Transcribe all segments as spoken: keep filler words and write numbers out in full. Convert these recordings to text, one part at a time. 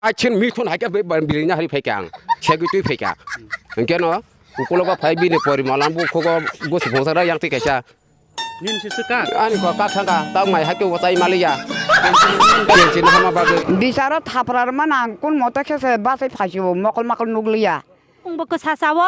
Achin mithun hai khe bai bai bili na hari phai kha ang. Segwi twi phai kha. Hwnkhe no, ukulogo phai bini porimalan bukhugo busi phungsa ra yang twi kaisa. Nini se swkang? Ani ko ka thangka, ta mai hai khe utai maliya. Pensi na hama bagwi. Bisaro thapra rwma nang kun moto khe se basai phai si o mokol makol nukliya. Bukung bo kwsa sao,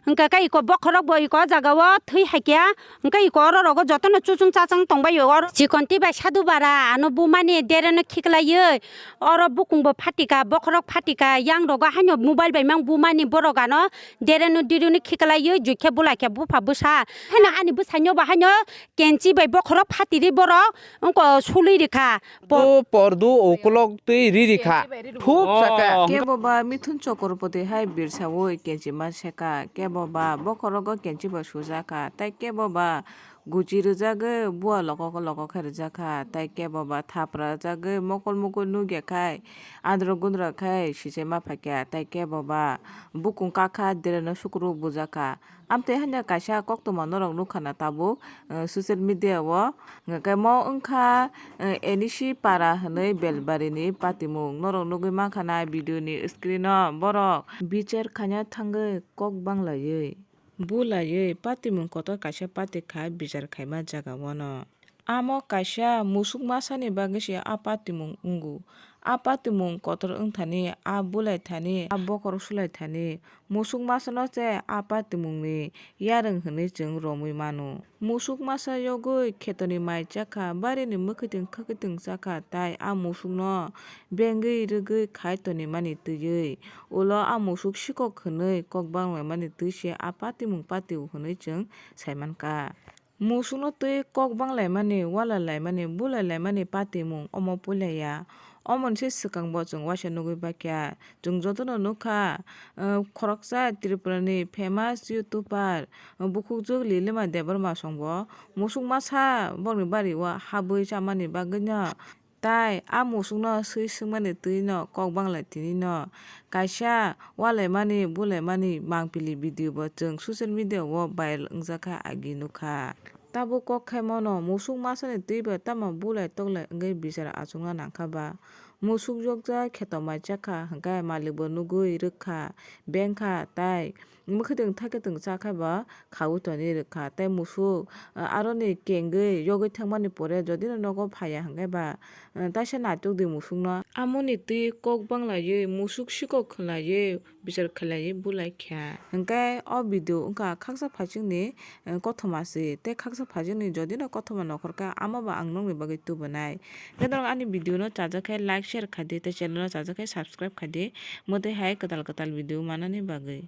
hwnkhe khe iko bokhorok bo iko o jaga o thwi hai khe, hwnkhe iko oro rogo jotono chuchung chachang tongbai o. Oro chikon twi bai sadu bara ano bumani dereno khiklaiwi, oro bukung bo phatika, bokhorok phatika, yang rogo haino mobile bai mang bumani borok ano dereno dirino khiklaiwi jui khe bulai khe bupha bwsa. Haino ani bwsaino bo haino kenchi bai bokhorok phatiri borok wngko sului rikha. Po- Pordu, pordu ukulok twi ri rikha. Thuk saka. Oh. Kebo ba mithun chokorpoti hai birsawi kenchima seka, kebo ba bokhorogo kenchiba sujakha, tei kebo ba guchi rwjagwi bua lokok lokok khe rwjakha, tei kebo ba thapra rwjagwi mokol mukul nukya khai andro gundra khai sichaima phaikha, tei kebo ba bukung kakha dereno sukru bujakha. Amtwi hanya kaisa koktwma norok nukha na tabuk, eh, social media o, hwnkhe mo wngkha, eh, N E C para hwnwi Belbarini patimung. Norok nugwi mankha na video ni screen o borok bichar khaina thangwi kok banglaiwi, bulaiwi patimung kotor kaisa pati kha bichar khaima jaga o no. Amo kaisa musuk masani bagwi se a patimung wngo. A patimung kotor wngthani, a bulaithani, a bokhorok sulaithani, musuk masano se a patimungni yarwng hwnwi chwng romwi mano. Musuk masa yogwi khetoni mai chakha, barini mwkhwtwng khwkhwtwng chakha, tai a musukno bengwi rwgwi khai tonimani twiwi ulo a musuk sikok hwnwi kok banglaimani twi se a patimung patio hwnwi chwng saimankha. Musukno twi kok banglaimani, walailaimani, bulailaimani patimung omo puilaiya. Omoni se swkang bo chwng waisa nugwi baikha. Chwng jotono nukha, eh, khoroksa Tripurani famous YouTuber, eh, bukhukjwk Lilima Debbarma songbo musuk masa bokni bari o habwi chamani bagwino. Tai a musukno swi swngmani twino kok banglai tinino kaisa walaimani bulaimani mangpili video bo chwng social media o viral wngjakha agi nukha. Tabuk kok khaimano musuk masani twibo tamo bulai toklai wngwi bichar achukna nangkha ba. Musuk yokjak kheto mai chakha hwnkhe malikbo nugwi rwkha, bengkha tai mwkhwtwng thakhe twng chakhaibo khaui tonwi rwkha tei musuk, ah, aroni kengwi yogwi thangmani pore jodi no nogo phaiya hwnkhe ba, ah, taisa naitok di musukno. Amoni twi kok banglaiwi musuk sikok khwlaiwi bichar khwlaiwi bulai kha. Hwnkhe o video wngkha khaksa phaichingni, ah, kothoma se tei khaksa phaichingni jodi no kothoma nokhorkha amo ba ang nokni bagwi tubunai. Hwnkhe norok ani video no chajak khe like share khaidi tei channel no chajak khe subscribe khaidi mwtwi hai kwtal kwtal video manani bagwi.